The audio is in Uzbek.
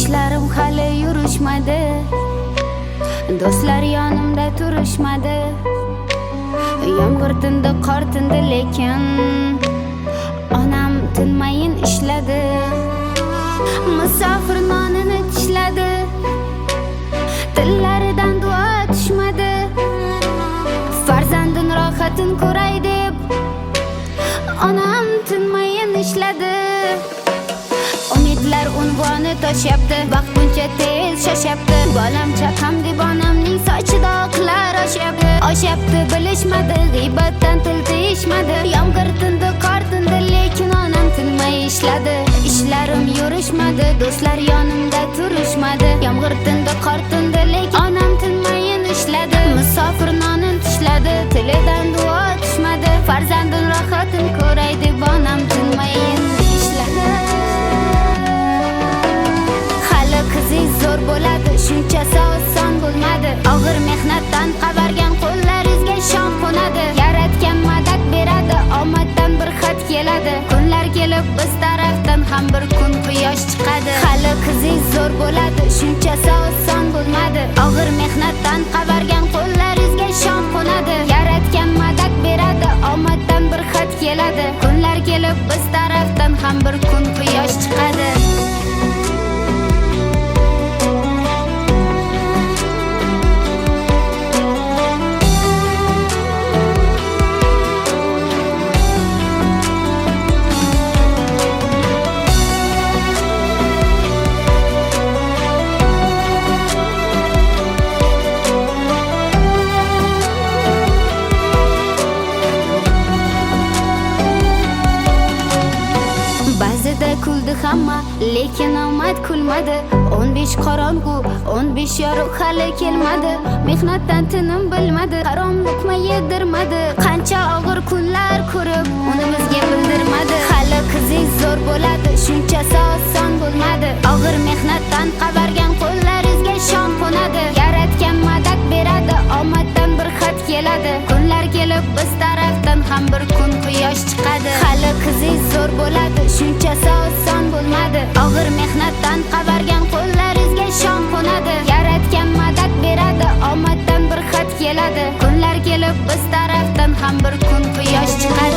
Ishlarim hali yurishmadi, do'stlar yonimda turishmadi. Yomg'ir tindi, qor tindi, lekin onam tinmayin ishladi. Musofir nonini tishladi, tillaridan duo tushmadi. Farzandin rohatin ko'ray deb onam tinmayin ishladi. Umidlar unvoni toshyapti, vaqt buncha tez shoshyapti. Bolam chaqam deb onamning sochida oqlar oshyapti. Oshyapti bilishmadi, g'iybatdan til tiyishmadi. Yomg'ir tindi, qor tindi, lekin onam tinmay ishladi. Ishlarim yurishmadi, do'stlar yonimda turishmadi. Yomg'ir tindi, qor tindi, lekin onam tinmayin ishladi. Musofir nonin tishladi, tilidan duo tushmadi. Farzandin rohatin ko'ray deb onam tinmayin ishladi. Hali qizingiz zo'r bo'ladi, shunchasi oson bo'lmadi. Og'ir mehnatdan qavargan qo'llaringizga shon qo'nadi. Yaratgan madad beradi, omaddan bir xat keladi. Kunlar kelib biz tarafdan ham bir kun quyosh chiqadi. Hali qizingiz zo'r bo'ladi, shunchasi oson bo'lmadi. Og'ir mehnatdan qavargan qo'llaringizga shon qo'nadi. Yaratgan madad beradi, omaddan bir xat keladi. Kunlar kelib biz tarafdan ham bir kun quyosh chiqadi. Ba'zida kuldi hamma, lekin omad kulmadi. 15 qorong'u, 15 yorug' hali kelmadi. Mehnatdan tinim bilmadi, harom luqma yedirmadi. Qancha og'ir kunlar ko'rib, uni bizga bildirmadi. Hali qizingiz zo'r bo'ladi, shunchasi oson bo'lmadi. Og'ir mehnatdan qavargan qo'llaringizga shon qo'nadi. Yaratgan madad beradi, omaddan bir xat keladi. Kunlar kelib biz tarafdan ham bir kun quyosh chiqadi. Hali qizingiz zo'r bo'ladi, shunchasi oson bo'lmadi. Og'ir mehnatdan qavargan qo'llaringizga shon qo'nadi. Yaratgan madad beradi, omaddan bir xat keladi. Kunlar kelib biz tarafdan ham bir kun quyosh chiqadi.